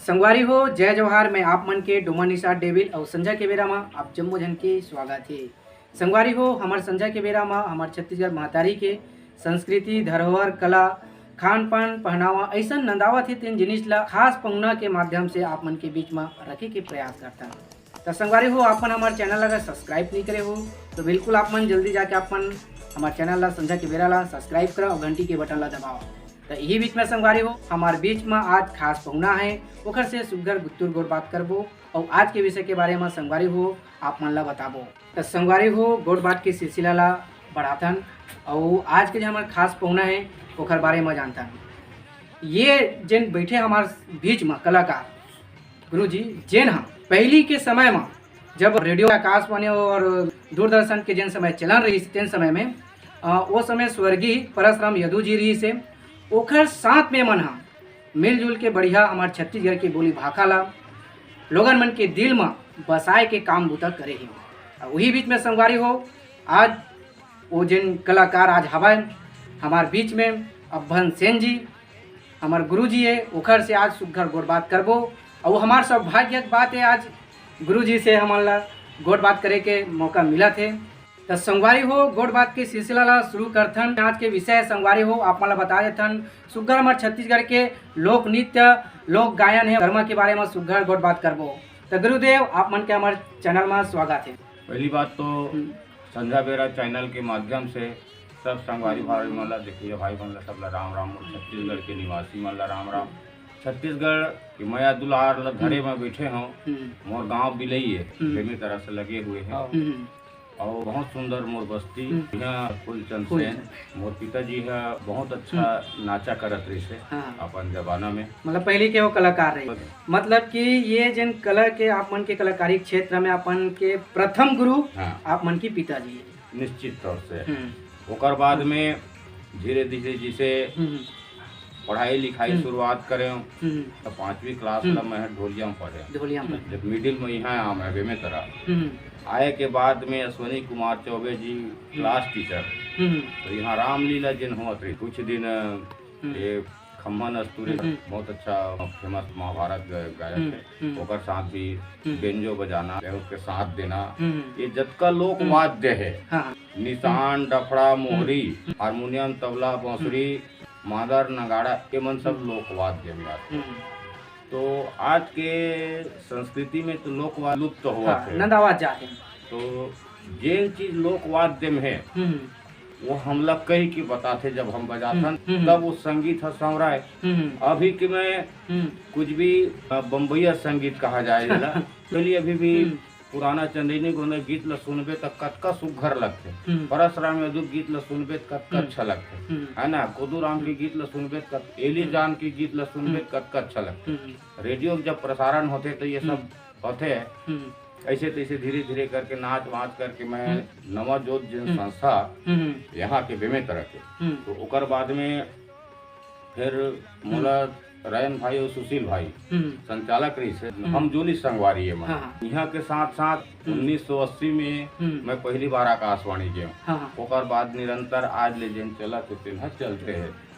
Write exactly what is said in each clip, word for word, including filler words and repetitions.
संगवारी हो, जय जोहार। मैं आप मन के डोमा निषाद डेविल अउ संझा के बेरा म आप जम्मो झन के स्वागत हे। संगवारी हो, हमर संझा के बेरा म हमर छत्तीसगढ़ महतारी के संस्कृति, धरोहर, कला, खान पान, पहनावा अइसन नंदावत हे तेन जिनिस ला खास पहुना के माध्यम से आप मन के बीच म रखे के प्रयास करथन। त संगवारी हो, आप मन हमर चैनल अगर सब्सक्राइब नहीं करे हो तो बिल्कुल आप मन जल्दी जाके आप मन हमर चैनल ला, संझा के बेरा ला सब्सक्राइब करो और घंटी के बटन ला दबाओ। त यही बीच में संगवारी हो, हमार बीच में आज खास पहुना है, ओकर से सुग्घर गुत्तुर गोठ बात करबो और आज के विषय के बारे में संगवारी हो आप मन ला बताबो। त संगवारी हो, गोठ बात के सिलसिला ला बढ़ाथन और आज के जो हमार खास पहुना है ओकर बारे में जानथन। ये जेन बैठे हमार बीच में कलाकार गुरुजी, जेन ह पहली के समय म जब रेडियो, आकाशवाणी और दूरदर्शन के जेन समय चलन रहिस, तेन समय में, अ, ओ समय स्वर्गीय परसराम यदु जी रहिस हे, ओखर साथ में मन ह मिलजुल के बढ़िया हमर छत्तीसगढ़ के बोली भाखा ला लोगन मन के दिल म बसाए के काम बूता करे हे। अउ उही बीच में संगवारी हो, आज वो जेन कलाकार आज हवय हमार बीच में, अभन सेन जी, हमर गुरु जी हे, ओखर से आज सुग्घर गोठ बात करबो। अउ हमार सौभाग्य के बात हे, आज गुरु जी से हमन ला गोठ बात करे के मौका मिलत हे। त संगवारी हो, गोठ बात के सिलसिला ला शुरू करथन। आज के विषय संगवारी हो, आप मन ला बता देथन, सुग्घर हमर छत्तीसगढ़ के लोक नृत्य, लोक गायन हे, धर्म के बारे में सुग्घर गोठ बात करबो। त गुरुदेव, आप मन के हमर चैनल में स्वागत हे। पहली बात तो हम्म। संझा बेरा चैनल के माध्यम से सब संगवारी भाई मन ला, देखिए भाई मन ला, सब ला राम राम। मोर छत्तीसगढ़ के निवासी मन ला राम राम। छत्तीसगढ़ के मया दुलार ला धरे में बैठे हों। हम्म। मोर गांव बिलई हे, हम्म। बेमेतरा से लगे हुए हे। हाँ। हम्म। और बहुत सुंदर मोर बस्ती। हम्म। यहाँ फूलचंद सेन, फूलचंद। मोर पिताजी ह बहुत अच्छा हम्म। नाचा करत रहिस हे हाँ। अपन जमाना में। मतलब पहले के वो कलाकार रहे। मतलब कि ये जेन कला के आप मन के कलाकारी क्षेत्र में अपन के प्रथम गुरु हाँ। आप मन के पिताजी हे। निश्चित तौर से। हम्म। ओकर बाद में धीरे धीरे जिसे हम्म। पढ़ाई लिखाई हम्म। शुरुआत करें, हम्म। तो पाँचवीं क्लास हम्म। ला मैं ढोलिया में पढ़े। ढोलिया में पढ़े। जब मिडिल में यहाँ आम है बेमेतरा, हम्म। आए के बाद में अश्विनी कुमार चौबे जी हम्म। क्लास टीचर, हम्म। तो यहाँ रामलीला जिन होत रही कुछ दिन, हम्म। ये खम्मन अस्तूरी हम्म। बहुत अच्छा फेमस महाभारत गा-, गायक हम्म। है, हम्म। ओकर साथ भी हम्म। बेंजो बजाना, उसके साथ देना, हम्म। ये जतका लोक हम्म। वाद्य है, हाँ। निशान, डफड़ा, मोहरी, हम्म। हारमोनियम, तबला, बांसुरी, हम्म। मांदर, नगाड़ा, ये मन सब हम्म। लोकवाद्य में आथे। हम्म। तो आज के संस्कृति में तो लोकवाद्य लुप्त होवत हाँ, हे। नंदावत जात हे। तो जेन चीज लोकवाद्य में हे, हम्म। वो हमला कहि के बताथे, जब हम बजाथन, हम्म, हम्म, तब वो संगीत ह संवराय। हम्म। अभी के में हम्म। कुछ भी, अ, बम्बईया संगीत कहा जाए जेला, चलिए अभी भी हम्म। पुराना चंदैनी गोंदा गीत ल सुनबे त कतका सुग्घर लगथे। हम्म। परसराम यदु गीत ल सुनबे त कतका हम्म। अच्छा लगथे। हम्म। है ना? कोदूराम के हम्म। गीत ल सुनबे त कत-, एली हम्म। जान के गीत ल सुनबे हम्म। त कतका अच्छा लगथे। हम्म। रेडियो के जब प्रसारण होथे त ये सब हम्म। होथे। हम्म। ऐसे तैसे धीरे धीरे करके नाच वाच करके मैं हम्म। नवा जोत जिन हम्म। संस्था हम्म। यहाँ के बेमेतरा के। हम्म। तो ओकर बाद में फिर हम्म। मोला रयन भाई और सुशील भाई हम्म। संचालक रहिस हे, हम्म। हम जोनी संगवारी ये मन। हाँ, हाँ। यहाँ के साथ साथ हम्म। उन्नीस सौ अस्सी में हम्म। मैं पहली बार आकाशवाणी गए हूँ। हाँ, हाँ। ओकर बाद निरंतर आज ले जेन चलत हे, तेन ह चलते हे।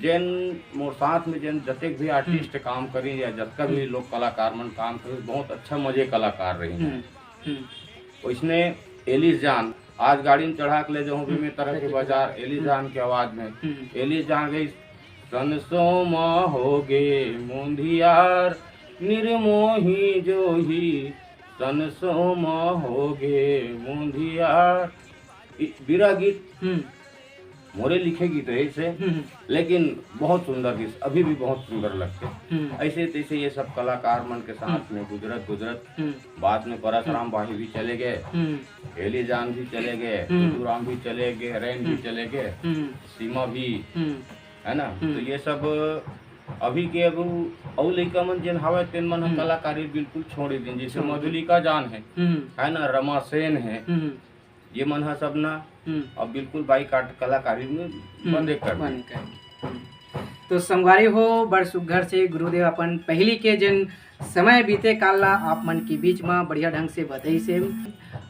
जेन मोर साथ में जेन जतेक भी आर्टिस्ट हम्म। काम करी या जतका भी हम्म। लोक कलाकार मन काम करी, बहुत अच्छा मजे कलाकार रही हैं। हम्म। हम्म। वैसने एलिस जान आज गाड़ी में चढ़ा के ले जाऊं हम्म। बेमेतरा के बाजार, एली हम्म। जान के आवाज में। हम्म। एली जान गई, "सन सोमा हो गे मुंधियार, निर्मोही जोही, सन सोमा हो गे मुंधियार।" ई बिरह गीत हम्म। मोरे लिखे गीत रहिस हे, हम्म। लेकिन बहुत सुंदर गीत, अभी भी बहुत सुंदर लगथे। हम्म। ऐसे तैसे ये सब कलाकार मन के साथ हम्म। में गुजरत गुजरत हम्म। बाद में परसराम हम्म। भाई भी चले गए, हम्म। एली जान भी चले गए, हम्म। गुरुराम भी चले गए, रैन भी हम्म। चले गए, हम्म। सीमा भी, हम्म। है ना? हम्म। तो ये सब अभी के अब अउ लइका मन जेन हवय, तेन मन ह हम्म। कलाकारी बिल्कुल छोड़ दिन, जैसे छोड़ दिन। मधुलिका जान है, हम्म। है ना, रमा सेन है, हम्म। ये मन ह सब ना हम्म। अब बिल्कुल बाइकाट कलाकारी में हम्म। बंदे कर बंद दी। कर दी। हम्म। तो संगवारी हो, बड़ सुग्घर से गुरुदेव अपन पहली के जेन समय बीते काल ला आप मन के बीच म बढ़िया ढंग से बतइस हे।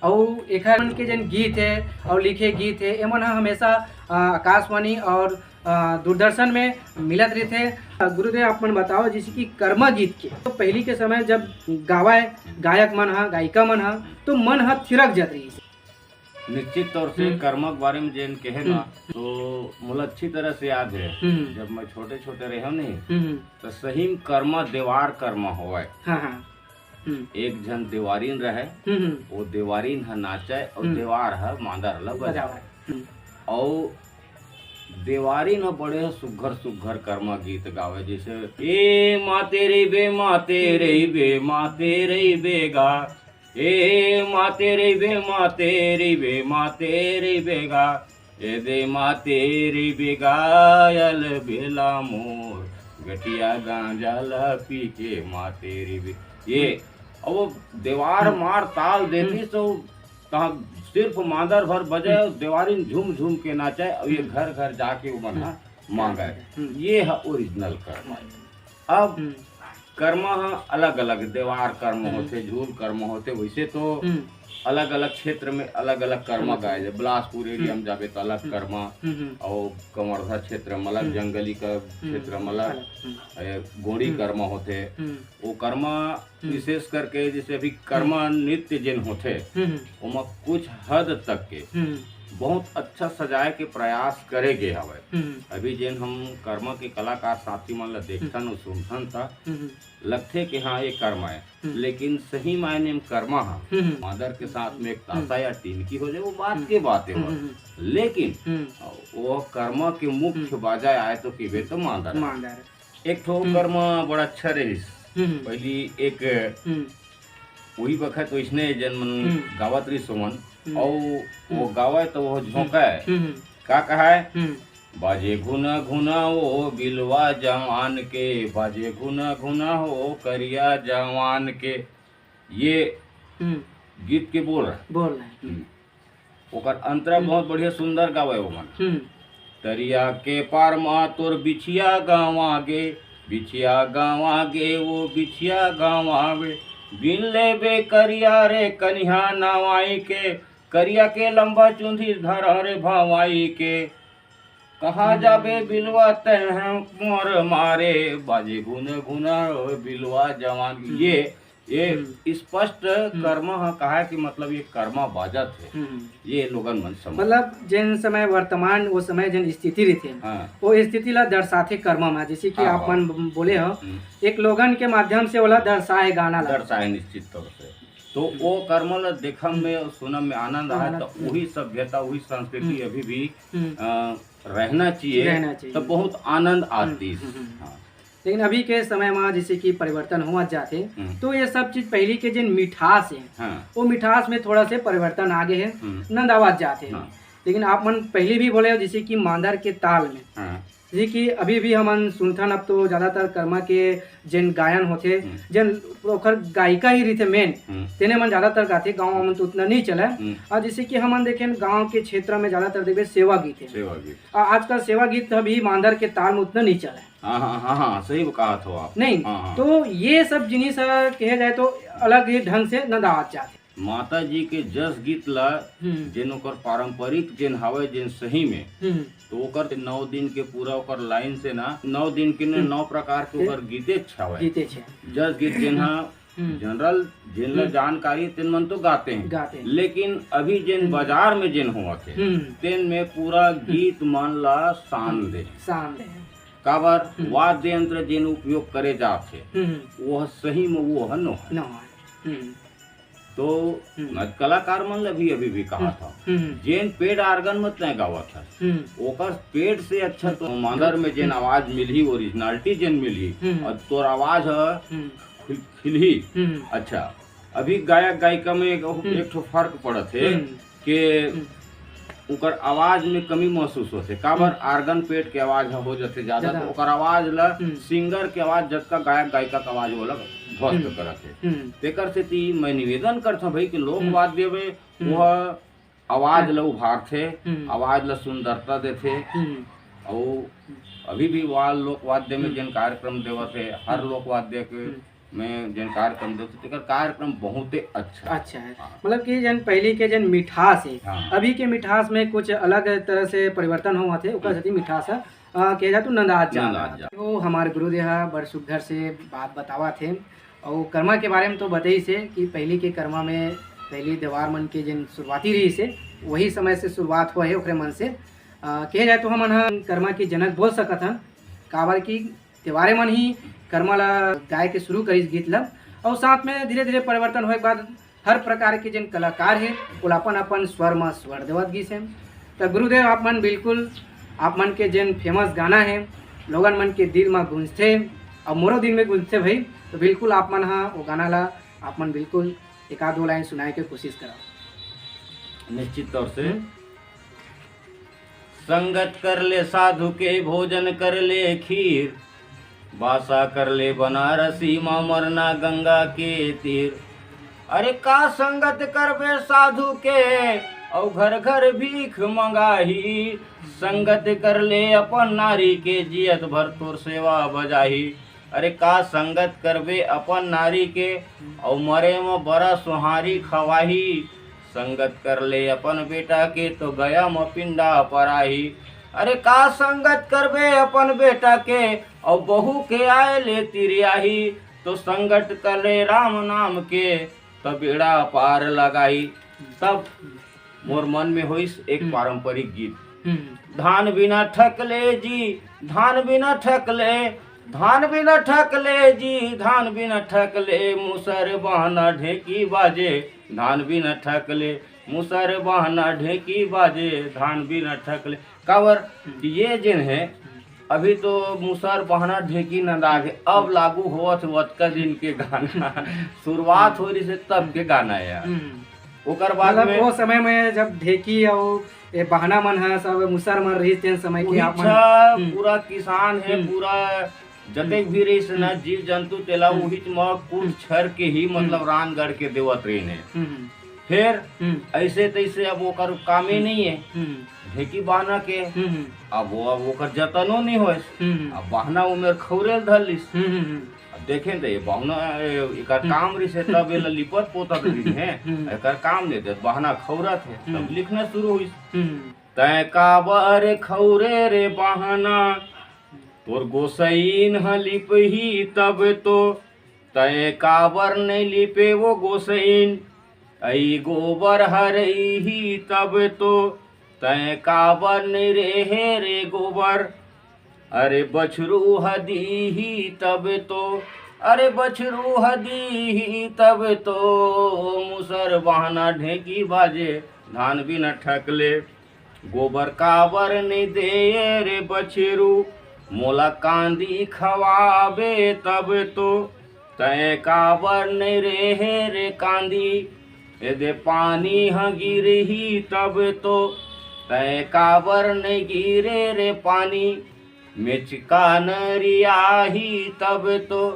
अउ एखर मन के जेन गीत हे अउ लिखे गीत हे, एमन ह हमेशा, अ, आकाशवाणी और अ, दूरदर्शन में मिलत रहिथे। अ, गुरुदेव, आप मन बताओ, जैसे कि कर्मा गीत के तो पहली के समय जब गावय गायक मन ह, गायिका मन ह, तो मन ह थिरक जात रहिस। निश्चित तौर से हम्म। कर्मा के बारे में जेन कहे हम्म। ना, तो मोला अच्छी तरह से याद है, हम्म। जब मैं छोटे-छोटे रहे हूँ नहीं, हम्म। तो सही में कर्मा देवार कर्मा होवय। हाँ, हाँ। हम्म। एक झन देवारिन रहे, हम्म, हम्म। वो देवारिन ह नाचय और हम्म। देवार ह मांदर ल बजावय। बजावय। हम्म। और देवारिन ह बड़े सुग्घर सुग्घर कर्मा गीत गावय, जैसे, ए माते रे बे, माते रे बे, माते रे बे गा, ए माते रे बे, माते रे बे, माते रे बे गा, ए दे माते रे बे गायल बेला मोर, गटिया गांजा ल पी के माते रे बे। ये, अब वो देवार हम्म। मार ताल देती हम्म। तो कहाँ सिर्फ मांदर भर बजे, हम्म। देवारिन झूम झूम के नाचे, और ये हम्म। घर घर जाके वो मन ह हम्म। मांगे। हम्म। ये ह ओरिजिनल कर्मा। हम्म। अब हम्म। कर्मा ह अलग-अलग, देवार कर्म हम्म। होथे, झूल कर्म होथे, वैसे तो हम्म। अलग-अलग क्षेत्र में अलग-अलग कर्मा अलग-अलग। गाए जाए। बिलासपुर area हम्म। में जाबे त अलग हम्म। कर्मा, हम्म, हम्म। और कवर्धा क्षेत्र में अलग, हम्म। जंगली का हम्म। क्षेत्र में अलग, अलग, हम्म। ए, गोंडी हम्म। कर्मा होथे। हम्म। वो कर्मा हम्म। विशेष करके जैसे अभी कर्मा हम्म। नृत्य जेन होथे, हम्म, हम्म। ओमा कुछ हद तक के हम्म। बहुत अच्छा सजाए के प्रयास करे गे हवय। हम्म। अभी जेन हम कर्मा के कलाकार साथी मन ला देखथन हम्म। अउ सुनथन त हम्म। लगथे कि हाँ, ये कर्मा है, हम्म। लेकिन सही मायने में कर्मा ह हम्म। मांदर के साथ में एक तासा हम्म। या टिनकी हो जाए, वो बात हम्म। के बात है हम्म, वो। हम्म, हम्म। लेकिन हम्म। वो कर्मा के मुख्य हम्म। बाजा आए तो किबे तो मांदर है। मांदर। एक ठो हम्म। कर्मा बड़ा अच्छा रहिस। हम्म। पहली एक हम्म। वही बखत वैसने जन मन हम्म। गावत रहिस ओमन, हम्म। अउ वो हम्म। गावय तो वो हम्म। झोंकय। हम्म, हम्म। का कहय? हम्म। बाजे घुना घुना वो बिलवा जवान के, बाजे घुना घुना वो करिया जवान के। ये हम्म। गीत के बोल रहा। बोल रहा है। हम्म। ओकर अंतरा हम्म। बहुत बढ़िया सुंदर गावय ओमन। हम्म। तरिया के पार मा तोर बिछिया गाँव आगे, बिछिया गाँव आगे, वो बिछिया गाँव आवे। बिन लेबे करिया रे कनिहा नवाई के, करिया के लंबा चुंदी धर रे भवाई के। कहाँ हम्म। जाबे बिलवा तैं मोर मारे, बाजे घुन घुना बिलवा जवान। हम्म। ये ये हम्म। स्पष्ट हम्म। कर्मा ह कहा कि मतलब ये कर्मा बाजत है। हम्म। ये लोगन मन समझ। मतलब जेन समय वर्तमान, वो समय जेन स्थिति रहिथे, हाँ। वो स्थिति ला दर्शाथे कर्मा मा, जैसे कि हाँ, आप हाँ। मन ब-, बोले हो, हम्म। एक लोगन के माध्यम से ओला दर्शाए गाना ला। दर्शाए निश्चित तौर से। तो हम्म। वो कर्मा ला देखम हम्म। में, सुनम में आनंद आए, आनंद, तो हम्म। वही सभ्यता, वही संस्कृति हम्म। अभी भी, हम्म। अ, रहना चाहिए, रहना चाहिए। तो बहुत आनंद हम्म, आती। हम्म, हम्म। हाँ। लेकिन अभी के समय मा जैसे कि परिवर्तन होवत जाथे, हम्म। तो ये सब चीज पहली के जेन मिठास है, हाँ। वो मिठास में थोड़ा से परिवर्तन आ गे है, हम्म। नंदावत जाथे। हाँ। लेकिन आप मन पहली भी बोले हो, जैसे कि मांदर के ताल में, हाँ। जैसे कि अभी भी हमन सुनथन, अब तो ज्यादातर कर्मा के जेन गायन होथे, हम्म। जेन ओखर गायिका ही रहिथे main, हम्म। तेने मन ज्यादातर गाथे, गाँव में तो उतना नहीं चले। हम्म। और जैसे कि हमन देखें, गाँव के क्षेत्र में ज्यादातर देखबे सेवा गीत है। सेवा गीत। आ, आजकल सेवा गीत भी मांदर के ताल में उतना नहीं चले। हाँ, हाँ, हाँ, हाँ, सही कहा था आप। नहीं, हाँ, हाँ। तो ये सब जिनिस, अ, कहे जाए तो अलग ही ढंग से नंदावत जाथे। माता जी के जस गीत ला, हम्म। जेन ओकर पारंपरिक जेन हवय, जेन सही में, हम्म। तो ओकर नौ दिन के पूरा ओकर line से ना, नौ दिन के ने हम्म। नौ प्रकार के हम्म। ओकर गीते छावय। गीते छे। जस गीत जेन हा हम्म। general जेन ला हम्म। जानकारी तेन मन तो गाते हैं। गाते हैं। लेकिन अभी जेन हम्म। बाजार में जेन होवत है, हम्म। तेन में पूरा हम्म। गीत मन ला शान हम्म। दे। शान दे। काबर हम्म। वाद्य यंत्र जेन उपयोग करे जात है, हम्म। वो सही में वो ह नो है। नो है। हम्म। तो हम्म। मैं कलाकार मन ला भी अभी भी कहा हम्म। था, हम्म। जेन paid organ मत नहीं गावत है, हम्म। ओकर paid से अच्छा तो मांदर में जेन हम्म। आवाज मिलही, originality जेन मिलही, हम्म। और तोर आवाज ह हम्म। खिल-, खिलही। हम्म। अच्छा, अभी गायक गायिका में एक, हम्म। एक ठो फर्क पड़त हे हम्म। के हम्म। ओकर आवाज में कमी महसूस होथे। काबर? हम्म। Organ paid के आवाज ह हो जाथे ज्यादा, ज्यादा। तो ओकर आवाज ला हम्म। Singer के आवाज जतका गायक गायिका के आवाज ओला ध्वस्त हम्म। करत हे। हम्म। तेकर सेती मैं निवेदन करथौं भाई कि लोक हम्म। वाद्य में हम्म। वो आवाज हाँ। ल उभारथे, हम्म। आवाज ल सुंदरता देथे। हम्म। अउ अभी भी वा लोकवाद्य में हम्म। जेन कार्यक्रम देवत हे, हर हम्म। लोकवाद्य के हम्म। में जेन कार्यक्रम देवत हे, तेकर कार्यक्रम बहुते अच्छा हे। अच्छा हे। हाँ। मतलब कि जेन पहली के जेन मिठास हे, हाँ। अभी के मिठास में कुछ अलग तरह से परिवर्तन होवत हे, ओकर हम्म। सेती मिठास ह अ, के जा तू नंदात जा। नंदात जा। तो हमार गुरुदेव ह बड़ सुग्घर से बात बतावत हे। अउ कर्मा के बारे में तो बताइस हे कि पहिली के कर्मा में पहिली देवार मन के जेन शुरुआती रहिस हे, वही समय से शुरुआत होए हे ओकरे मन से। अ, कहे जाए तो हमन ह कर्मा के जनक बोल सकत हन, काबर कि देवारे मन ही कर्मा ला गाय के शुरू करिस गीत ला। अउ साथ में धीरे-धीरे परिवर्तन होए के बाद हर प्रकार के जेन कलाकार हे, ओला अपन-अपन स्वर म स्वर देवत गिस हे। त गुरुदेव, आप मन बिल्कुल, आप मन के जेन famous गाना हे, लोगन मन के दिल म गूंजथे, अउ मोरो दिल में गूंजथे भाई। तो बिल्कुल आप मन ह वो गाना ला, आप मन बिल्कुल एक आध दो line सुनाए के कोशिश करव। निश्चित तौर से। हम्म। संगत कर ले साधु के, भोजन कर ले खीर, बासा कर ले बनारसी मा मरना गंगा के तीर। अरे का संगत करबे साधु के, अउ घर घर भीख मंगाही। संगत कर ले अपन नारी के, जियत भर तोर सेवा बजाही। अरे का संगत करबे अपन नारी के, अउ मरे म बरा सोहारी खवाही। संगत कर ले अपन बेटा के, तो गया म पिंडा पराही। अरे का संगत करबे अपन बेटा के, अउ बहू के आए ले तिरियाही। तो संगत कर ले राम नाम के, तो बेड़ा पार लगाही। तब मोर मन में होइस एक हम्म। पारंपरिक गीत। हम्म। धान बिना ठकले जी, धान बिना ठकले, धान बिना ठकले जी, धान बिना ठकले, मुसर बहना ढेकी बाजे, धान बिना ठकले, मुसर बहना ढेकी बाजे, धान बिना ठकले। काबर हम्म। ये जेन हे, हम्म। अभी तो मुसर बहना ढेकी नंदा गे, अब लागू होवत हे ओतका दिन के गाना। शुरुआत हो रही से तब के गाना हे यार। हम्म। ओकर बाद मतलब में वो समय में जब ढेकी अउ ये बहना मन ह सब मुसर मन रहिस, तेन समय के आप मन उहिच ह हम्म। पूरा किसान हे, हम्म। पूरा जतेक हम्म। भी रहिस ना हम्म। जीव जंतु, तेला हम्म। उहिच म कूट हम्म। छर के ही मतलब हम्म। रांध गढ़ के देवत रहिन हे। हम्म। फेर हम्म। ऐसे तैसे अब ओकर कामे हम्म। नहीं हे। हम्म। ढेकी बहना के हम्म। हम्म। अब वो, अब ओकर जतनो नहीं होइस। हम्म। अब बहना उमेर खौरे ल धर लिस। हम्म। हम्म। अब देखें तो ये बहना, ए, एकर हम्म। काम रहिस हे, तब एला लिपत पोतत रहिन हे। हम्म। एकर काम नहीं देत, बहना खौरत हे, तब हम्म। लिखना शुरू होइस। हम्म। तैं काबर खौरे रे बहना, तोर गोसईन ह लिपही तब तो। तैं काबर नहीं लिपे वो गोसईन, अई गोबर हरई ही तब तो। तैं काबर नहीं रेहे रे गोबर, अरे बछरू ह दीही तब तो। अरे बछरू ह दीही तब तो, मुसर बहना ढेकी बाजे, धान बिना ठकले। गोबर काबर नहीं दे रे बछरू, मोला कांदी खवाबे तब तो। तैं काबर नहीं रेहे रे कांदी, एदे पानी ह गिरही तब तो। तैं काबर नहीं गिरे रे पानी, मेचका नरियाही तब तो।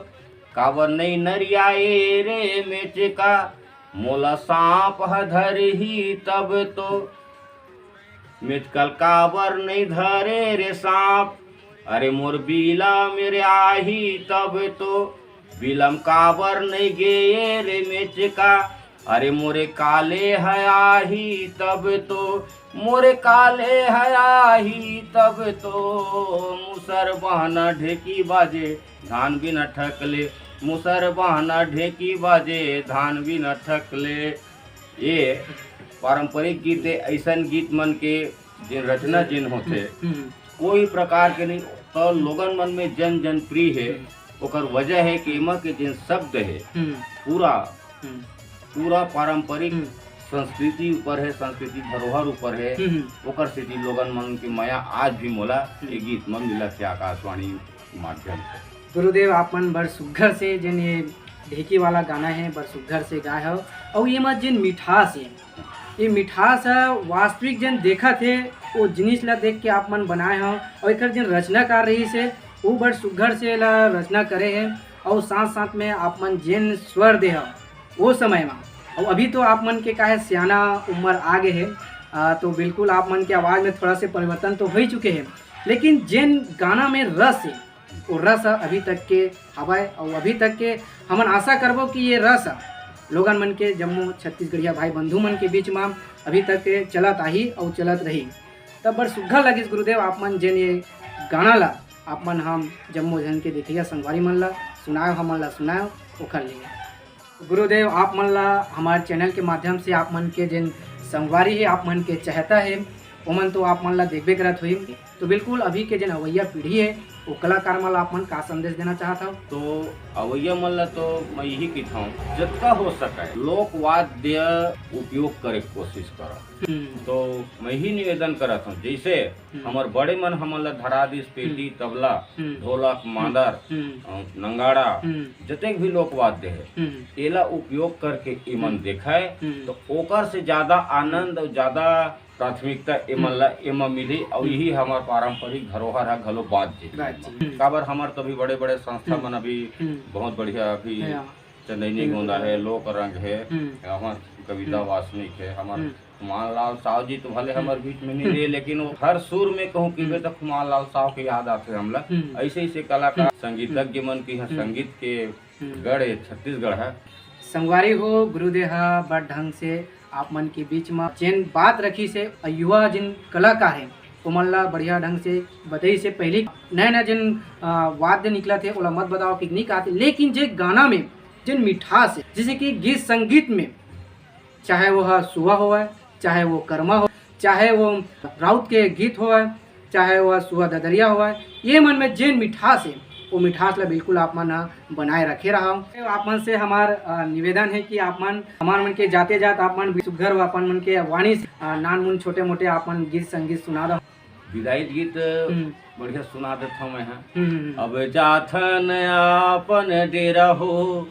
काबर नहीं नरियाए रे मेचका, मोला सांप ह धरही तब तो। मेचका ल काबर नहीं धरे रे सांप, अरे मोर बिला मेर आही तब तो। बिला म काबर नहीं गे रे मेचका, अरे मोरे काले ह आही तब तो। मोरे काले ह आही तब तो। मुसर बहना ढेकी बाजे, धान बिना ठकले। मुसर बहना ढेकी बाजे, धान बिना ठकले। ये पारंपरिक गीत हे, ऐसन गीत मन के जेन रचना जेन होथे, हम्म। कोई प्रकार के नहीं, तो लोगन मन में जन जनप्रिय हे। हम्म। ओकर वजह हे कि एमा के जेन शब्द हे, हम्म। पूरा, हम्म। पूरा पारंपरिक हम्म। संस्कृति ऊपर हे, सांस्कृतिक धरोहर ऊपर हे। हम्म। ओकर सेती लोगन मन के मया आज भी मोला हम्म। ये गीत मन मिलत हे आकाशवाणी माध्यम से। गुरुदेव, आप मन बड़ सुग्घर से जेन ये ढेकी वाला गाना हे, बड़ सुग्घर से गाए हव। अउ एमा जेन मिठास हे, ये मिठास ह वास्तविक जेन देखत हे, वो जिनिस ला देख के आप मन बनाए हव। अउ एकर जेन रचनाकार रहिस हे, वो बड़ सुग्घर से एला रचना करे हे। अउ साथ-साथ में आप मन जेन स्वर दे हव, वो समय मा, अउ अभी तो आप मन के का हे, सियाना उम्र आ गे हे, आ, तो बिल्कुल आप मन के आवाज में थोड़ा से परिवर्तन तो हो ही चुके हे, लेकिन जेन गाना में रस हे, वो रस ह अभी तक के हवय, अउ अभी तक के हमन आशा करबो कि ये रस ह लोगन मन के, जम्मो छत्तीसगढ़िया भाई बंधु मन के बीच मा अभी तक के चलत आही अउ चलत रही। तब बड़ सुग्घर लगिस गुरुदेव, आप मन जेन ये गाना ला आप मन हम जम्मो झन के देखइया संगवारी मन ला सुनायो, हमन ला सुनायो ओखर लिए। गुरुदेव, आप मन ला हमार चैनल के माध्यम से आप मन के जेन संगवारी हे, आप मन के चाहता हे, ओमन तो आप मन ला देखबे करत होही। तो बिल्कुल अभी के जेन अवइया पीढ़ी हे, वो कलाकार मन ला आप मन का संदेश देना चाहत हव? तो अवइया मन ला तो मैं यही कहत हूँ, जतका हो सके लोकवाद्य उपयोग करे के कोशिश करो। हम्म। तो मैं ही निवेदन करत हूँ, जैसे हम्म। हमर बड़े मन हमन ला धरा दिस पेटी, हम्म। तबला, हम्म। ढोलक, हम्म। मांदर, हम्म। अ, नंगाड़ा, हम्म। जतेक भी लोकवाद्य हे, हम्म। एला उपयोग करके इमन हम्म। देखाए, हम्म। तो ओकर से ज्यादा आनंद और ज्यादा प्राथमिकता एमन हम्म। ला एमा मिली, और हम्म। यही हमर पारंपरिक धरोहर ह घलो बाँच जही। बाँच जही। हम्म। काबर हमर तो अभी बड़े-बड़े संस्था हम्म। मन अभी हम्म। बहुत बढ़िया अभी हाँ। चंदैनी हम्म। गोंदा हे, लोक रंग हे, हम्म। हमर कविता हम्म। वासनिक हे, हमर हम्म। खुमान लाल साव जी तो भले हम्म। हमर बीच में नहीं हम्म। रहे, लेकिन वो हर सुर में कहूँ कहिबे हम्म। तो खुमान लाल साव के याद आथे हमला। हम्म। ऐसे ऐसे कलाकार, हम्म। संगीतज्ञ मन की यहाँ हम्म। संगीत के हम्म। गढ़ हे, छत्तीसगढ़ हे। संगवारी हो, गुरुदेव ह बड़ ढंग से आप मन के बीच म जेन बात रखिस हे, युवा जिन कलाकार हे, ओमन ला बढ़िया ढंग से बताइस हे। पहली नया नया जिन, अ, वाद्य निकलत हे, ओला मत बताओ कि नहीं कहत हे, लेकिन जे गाना में जिन मिठास हे, जैसे कि गीत संगीत में, चाहे वो ह सुआ होवय, चाहे वो करमा हो, चाहे वो राउत के गीत होवय, चाहे वो सुआ ददरिया होवय, ये मन में जेन मिठास हे, वो मिठास ला बिल्कुल आप मन ह बनाए रखे रहव। आप मन से हमार, अ, निवेदन हे कि आप मन, हमार मन के जाते जात आप मन भी सुघर अपन मन के वाणी से, अ, नान मुन छोटे मोटे आप मन गीत संगीत सुना दव। विदाई गीत हम्म। बढ़िया सुना देत हव मैं ह। हम्म, हम्म, हम्म। अब जाथन आपन डेरा हो,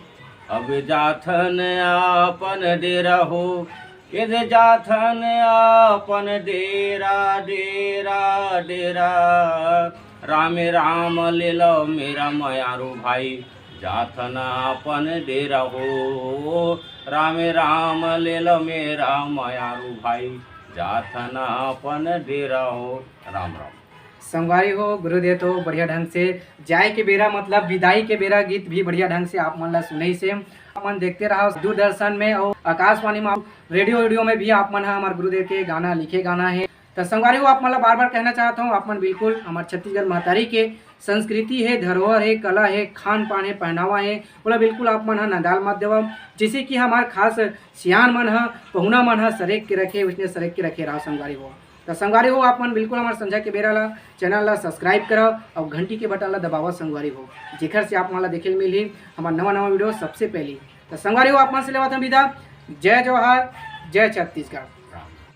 अब जाथन आपन डेरा हो, ए दे जाथन आपन डेरा, डेरा, डेरा। राम राम ले लो मेरा मयारू भाई, जाथन आपन डेरा हो। राम राम ले लो मेरा मयारू भाई, जाथन आपन डेरा हो। राम राम। संगवारी हो, गुरुदेव तो बढ़िया ढंग से जाए के बेरा, मतलब विदाई के बेरा गीत भी बढ़िया ढंग से आप मन ला सुनइस हे। आप मन देखते रहा दूरदर्शन में और आकाशवाणी में, रेडियो, रेडियो में भी आप मन ह हमार गुरुदेव के गाना लिखे गाना हे। तो संगवारी हो, आप मन ला बार बार कहना चाहत हूँ, आप मन बिल्कुल हमार छत्तीसगढ़ महतारी के संस्कृति हे, धरोहर हे, कला हे, खान पान हे, पहनावा हे, ओला बिल्कुल आप मन ह नंदाल मत देवव। जैसे कि हमार खास सियान मन ह, पहुना मन ह सरेक के रखे, उसने सरेक के रखे रहा संगवारी हो। तो संगवारी हो, आप मन बिल्कुल हमार संझा के बेरा ला, चैनल ला सब्सक्राइब करव और घंटी के बटन ला दबावव संगवारी हो, जेखर से आप मन ला देखे ल मिलही हमार नवा नवा वीडियो सबसे पहली। तो संगवारी हो, आप मन से लेवत हन विदा। जय जोहार, जय छत्तीसगढ़।